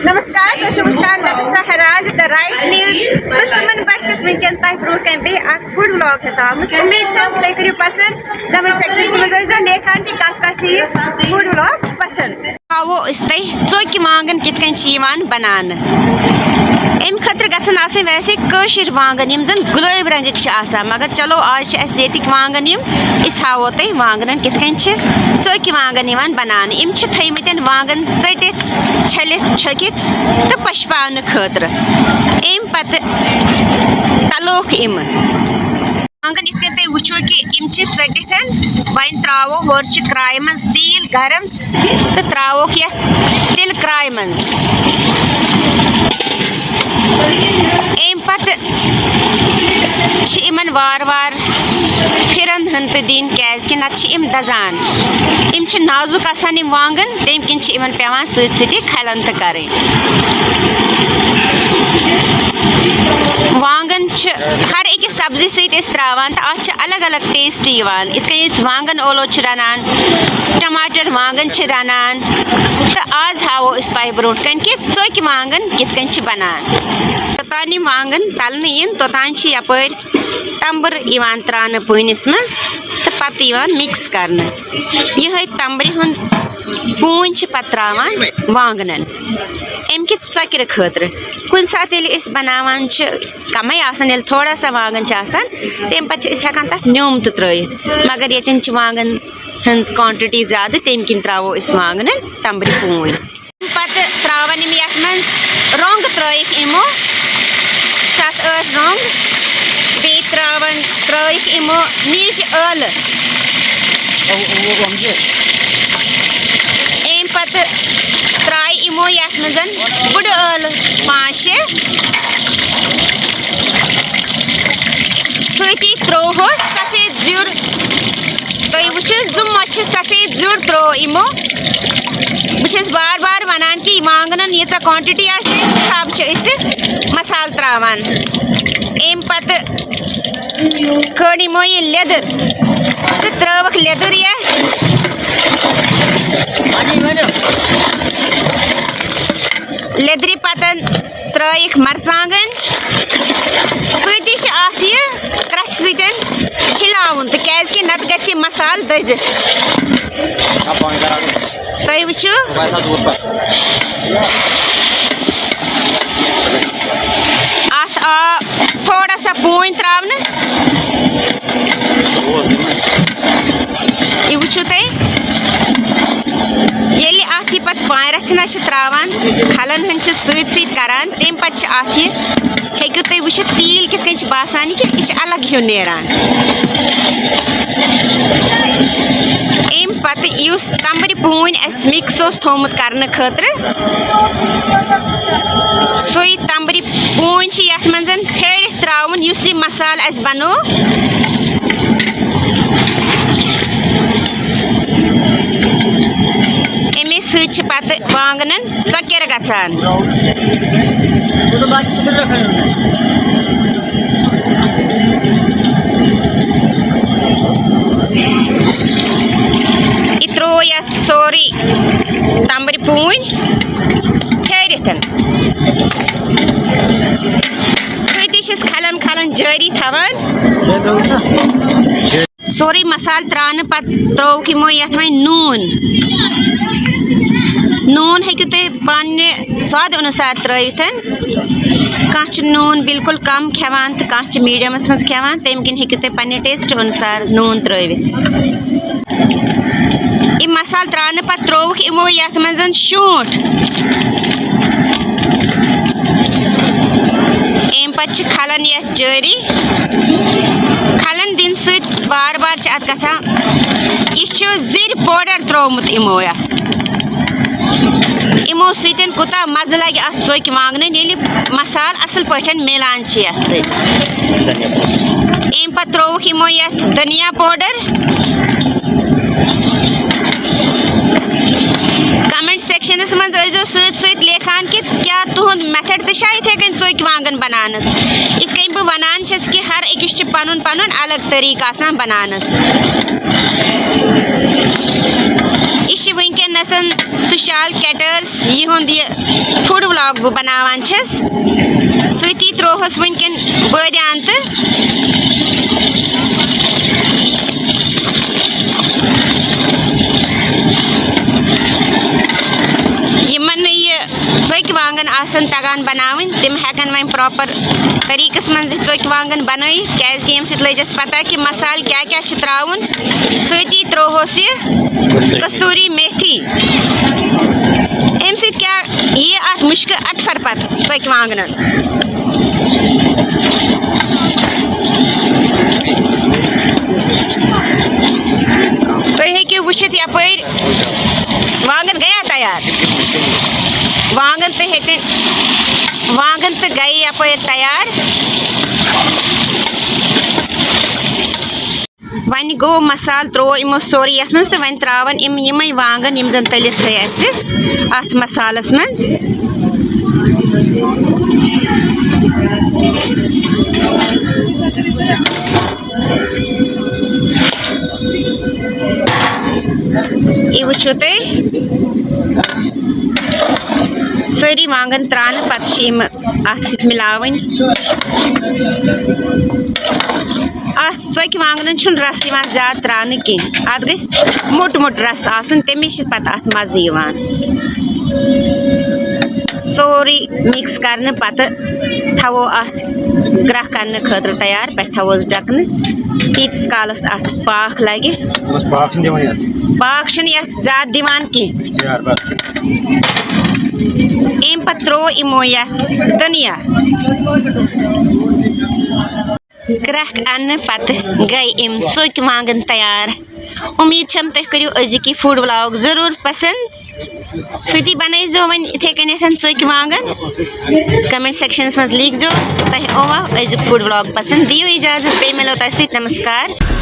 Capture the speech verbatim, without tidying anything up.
نمسکار، تُہۍ چھِو وٕچھان Medista Herald, The Right News. بہٕ چھَس تِمَن پٮ۪ٹھ چھَس وٕنکیٚن تۄہہِ برونٛہہ کَنہِ بیٚیہِ اَکھ food vlog ہٮ۪تھ آمٕژ۔ اُمید چھَم تُہۍ کٔرِو پَسنٛد۔ Comment sectionَس منٛز ٲسۍزیو لیکھان کہِ کَس کَس چھِ یہِ food vlog پَسنٛد۔ ہاوو أسۍ تۄہہِ ژوکہِ وانٛگَن کِتھ کٔنۍ چھِ یِوان بَناونہٕ۔ اَمہِ خٲطرٕ گژھن آسٕنۍ ویسے کٲشِرۍ وانٛگَن، یِم زَن گُلٲبۍ رنٛگٕکۍ چھِ آسان، مگر چلو، آز چھِ اَسہِ ییٚتِکۍ وانٛگَن یِم، أسۍ ہاوو تۄہہِ وانٛگنَن کِتھ کٔنۍ چھِ ژوکہِ وانٛگَن یِوان بَناونہٕ۔ یِم چھِ تھٲیمٕتٮ۪ن وانٛگَن ژٔٹِتھ، چھٔلِتھ، چھٔکِتھ تہٕ پَشپاونہٕ خٲطرٕ۔ اَمہِ پَتہٕ تَلوکھ یِم وانٛگَن، یِتھ کٔنۍ تُہۍ وٕچھِو کہِ یِم چھِ ژٔٹِتھ۔ وۄنۍ ترٛاوو، ہورٕ چھِ کرٛایہِ منٛز تیٖل گرم تہٕ ترٛاووکھ یَتھ تِلہٕ کرٛایہِ منٛز۔ اَمہِ پَتہٕ چھِ یِمَن وارٕ وارٕ پھِرَن ہن تہٕ دِنۍ، کیٛازِکہِ نَتہٕ چھِ یِم دَزان۔ یِم چھِ نازُک آسان، یِم وانٛگَن، تَمہِ کِنۍ چھِ یِمَن پٮ۪وان سۭتۍ سۭتی کھَلَن تہٕ کَرٕنۍ۔ وانٛگَن چھِ ہر أکِس سبزی سۭتۍ أسۍ ترٛاوان تہٕ اَتھ چھِ الگ الگ taste یِوان۔ یِتھ کٔنۍ أسۍ وانٛگَن ٲلو چھِ رَنان، ٹماٹر وانٛگَن چھِ رَنان، تہٕ آز ہاوو أسۍ تۄہہِ برونٛٹھ کَنہِ کہِ ژوکہِ وانٛگَن کِتھ کٔنۍ چھِ بَنان۔ توٚتام یِم وانٛگَن تَلنہٕ یِن، توٚتام چھِ یَپٲرۍ تَمبٕر یِوان ترٛاونہٕ پٲنِس منٛز تہٕ پَتہٕ یِوان mix کَرنہٕ۔ یِہوٚے تَمبرِ ہُنٛد پوٗنۍ چھِ پَتہٕ ترٛاوان وانٛگنَن۔ اَمہِ کہِ ژۄکرٕ خٲطرٕ۔ کُنہِ ساتہٕ ییٚلہِ أسۍ بَناوان چھِ، کَمٕے آسان، ییٚلہِ تھوڑا سا وانٛگَن چھِ آسان، تَمہِ پَتہٕ چھِ أسۍ ہٮ۪کان تَتھ نیوٚم تہٕ ترٛٲیِتھ۔ مگر ییٚتٮ۪ن چھِ وانٛگَن ہٕنٛز quantity زیادٕ، تَمہِ کِنۍ ترٛاوو أسۍ وانٛگنَن تَمبرِ پوٗنۍ۔ پَتہٕ ترٛاوان یِم یَتھ منٛز رۄنٛگ ترٛٲیِکھ یِمو، سَتھ ٲٹھ رۄنٛگ، بیٚیہِ ترٛاوان، ترٛٲیِکھ یِمو نیٖجہِ ٲلہٕ۔ اَمہِ پَتہٕ ترٛایہِ یِمو یَتھ منٛز بٕڈٕ ٲلہٕ پانٛژھ شےٚ، سۭتی ترٛووہوس سفید زیُر۔ تُہۍ وٕچھِو، زٕ مۄچھِ سفید زیُر ترٛوو یِمو۔ بہٕ چھَس بار بار وَنان کہِ وانٛگنَن ییٖژاہ quantity آسہِ، تَمہِ حساب چھِ أسۍ مصالہٕ ترٛاوان۔ اَمہِ پَتہٕ کٔڑ یِمو یہِ لیٚدٕر تہٕ ترٛٲوٕکھ لیٚدٕر یَتھ۔ لیٚدرِ پَتَن ترٛٲیِکھ مرژٕوانٛگن، سۭتی چھِ اَتھ یہِ کرٛژھِ سۭتۍ ہِلاوُن، تہٕ کیٛازِکہِ نَتہٕ گژھِ یہِ مصالہٕ دٔزِتھ۔ تُہۍ وٕچھِو، اَتھ آو تھوڑا سا بوٗنۍ ترٛاونہٕ۔ یہِ وٕچھِو تُہۍ، ییٚلہِ اَتھ یہِ پَتہٕ پانٛژِ رَژھِ نہ چھِ ترٛاوان، کھَلَن ہٕنٛز چھِ سۭتۍ سۭتۍ کَران، تَمہِ پَتہٕ چھِ اَتھ یہِ، ہیٚکِو تُہۍ وٕچھِتھ، تیٖل کِتھ کٔنۍ چھِ باسان، یہِ کہِ یہِ چھِ الگ ہیوٗ نیران۔ اَمہِ پَتہٕ یُس تَمبرِ پوٗنۍ اَسہِ mix اوس تھوٚومُت کَرنہٕ خٲطرٕ، سُے تَمبرِ پوٗنۍ چھِ یَتھ منٛز پھیرِتھ ترٛاوُن، یُس یہِ مصالہٕ اَسہِ بَنوو۔ اَمے سۭتۍ چھِ پَتہٕ وانٛگنَن ژۄکیر گژھان۔ یہِ ترٛوو یَتھ سورُے تَمبرِ پوٗنۍ پھیرِتھ۔ سۭتی چھِس کھَلَن کھَلَن جٲری تھاوان۔ سورُے مصالہٕ ترٛاونہٕ پَتہٕ ترٛووُکھ یِمو یَتھ وۄنۍ نوٗن۔ نوٗن ہیٚکِو تُہۍ پنٛنہِ سوادٕ اَنُسار ترٛٲوِتھ۔ کانٛہہ چھُ نوٗن بِلکُل کَم کھٮ۪وان تہٕ کانٛہہ چھُ mediumَس منٛز کھٮ۪وان، تَمہِ کِنۍ ہیٚکِو تُہۍ پنٛنہِ taste اَنُسار نوٗن ترٛٲوِتھ۔ یہِ مصالہٕ ترٛاونہٕ پَتہٕ ترٛووُکھ یِمو یَتھ منٛز شوٗنٛٹھ۔ اَمہِ پَتہٕ چھِ کھَلَن یَتھ جٲری۔ کھَلَن دِنہٕ سۭتۍ بار بار چھِ اَتھ گژھان، یہِ چھُ زِرۍ powder ترٛوومُت یِمو یَتھ۔ یِمو سۭتۍ کوٗتاہ مَزٕ لَگہِ اَتھ ژوٚکۍ وانٛگنَن، ییٚلہِ مصالہٕ اَصٕل پٲٹھۍ مِلان چھِ یَتھ سۭتۍ۔ اَمہِ پَتہٕ ترٛووُکھ یِمو یَتھ دھنیا powder۔ Comment sectionَس منٛز ٲسۍزیو سۭتۍ سۭتۍ لیکھان کہِ کیٛاہ تُہُنٛد method تہِ چھا یِتھَے کٔنۍ ژوٚکۍ وانٛگَن بَناونَس؟ یِتھ کٔنۍ بہٕ وَنان چھَس کہِ ہر أکِس چھِ پَنُن پَنُن الگ طریٖقہٕ آسان بَناونَس۔ یہِ چھِ وٕنکیٚنَس تُشال کیٹرز یِہُنٛد یہِ food بہٕ بناوان چھَس۔ سۭتی ترٛووہَس وٕنکٮ۪ن بٲدیان تہٕ یِمَن نہٕ یہِ ژۄکۍ وانٛگَن آسَن تَگان بَناوٕنۍ، تِم ہٮ۪کَن وۄنۍ پراپر طریٖقَس منٛز یہِ ژۄکۍ وانٛگَن بَنٲیِتھ، کیٛازِکہِ ییٚمہِ سۭتۍ لٔج اَسہِ پَتہ کہِ مصالہٕ کیٛاہ کیٛاہ چھِ ترٛاوُن۔ سۭتی ترٛووہَس یہِ کستوٗری میتھی۔ اَمہِ سۭتۍ کیٛاہ یِیہِ اَتھ مُشکہٕ اَتھٕ پھر پَتہٕ ژۄکۍ وانٛگنَن۔ تُہۍ ہیٚکِو وٕچھِتھ یَپٲرۍ وانٛگَن گٔیا تیار۔ وانٛگَن تہٕ ہیٚتِن، وانٛگَن تہٕ گٔے یَپٲرۍ تیار۔ وۄنۍ گوٚو مصالہٕ ترٛوو یِمو سورُے یَتھ منٛز، تہٕ وۄنۍ ترٛاوَن یِم یِمَے وانٛگَن، یِم زَن تٔلِتھ تھٲے اَسہِ اَتھ مصالَس منٛز۔ یہِ وٕچھِو تُہۍ، سٲری وانٛگَن ترٛاونہٕ پَتہٕ چھِ یِم اَتھ سۭتۍ مِلاوٕنۍ۔ اَتھ ژۄکہِ وانٛگنَن چھُنہٕ رَس یِوان زیادٕ ترٛاونہٕ کینٛہہ، اَتھ گژھِ موٚٹ موٚٹ رَس آسُن، تَمے چھِ پَتہٕ اَتھ مَزٕ یِوان۔ سورُے مِکٕس کَرنہٕ پَتہٕ تھاوو اَتھ گرٛکھ کَرنہٕ خٲطرٕ تیار، پٮ۪ٹھٕ تھاووس ڈَکہٕ۔ تیٖتِس کالَس اَتھ پاکھ لَگہِ۔ بَس پاکھ چھِنہٕ دِوان یَتھ۔ پاکھ چھِنہٕ یَتھ زیادٕ دِوان کینٛہہ۔ یہِ چھُ تیار بَس۔ اَمہِ پَتہٕ ترٛوو یِمو یَتھ دھنیا۔ گرٛکھ اَننہٕ پَتہٕ گٔے یِم ژۄکۍ وانٛگَن تیار۔ اُمید چھَم تُہۍ کٔرِو أزیُک یہِ food vlog ضروٗر پَسنٛد۔ سۭتی بَنٲیزیو وۄنۍ یِتھَے کٔنٮ۪تھ ژۄکۍ وانٛگَن۔ Comment sectionَس منٛز لیٖکھزیو تۄہہِ آوا أزیُک food vlog پَسنٛد۔ دِیِو اِجازت، بیٚیہِ مِلو تۄہہِ سۭتۍ۔ نمسکار۔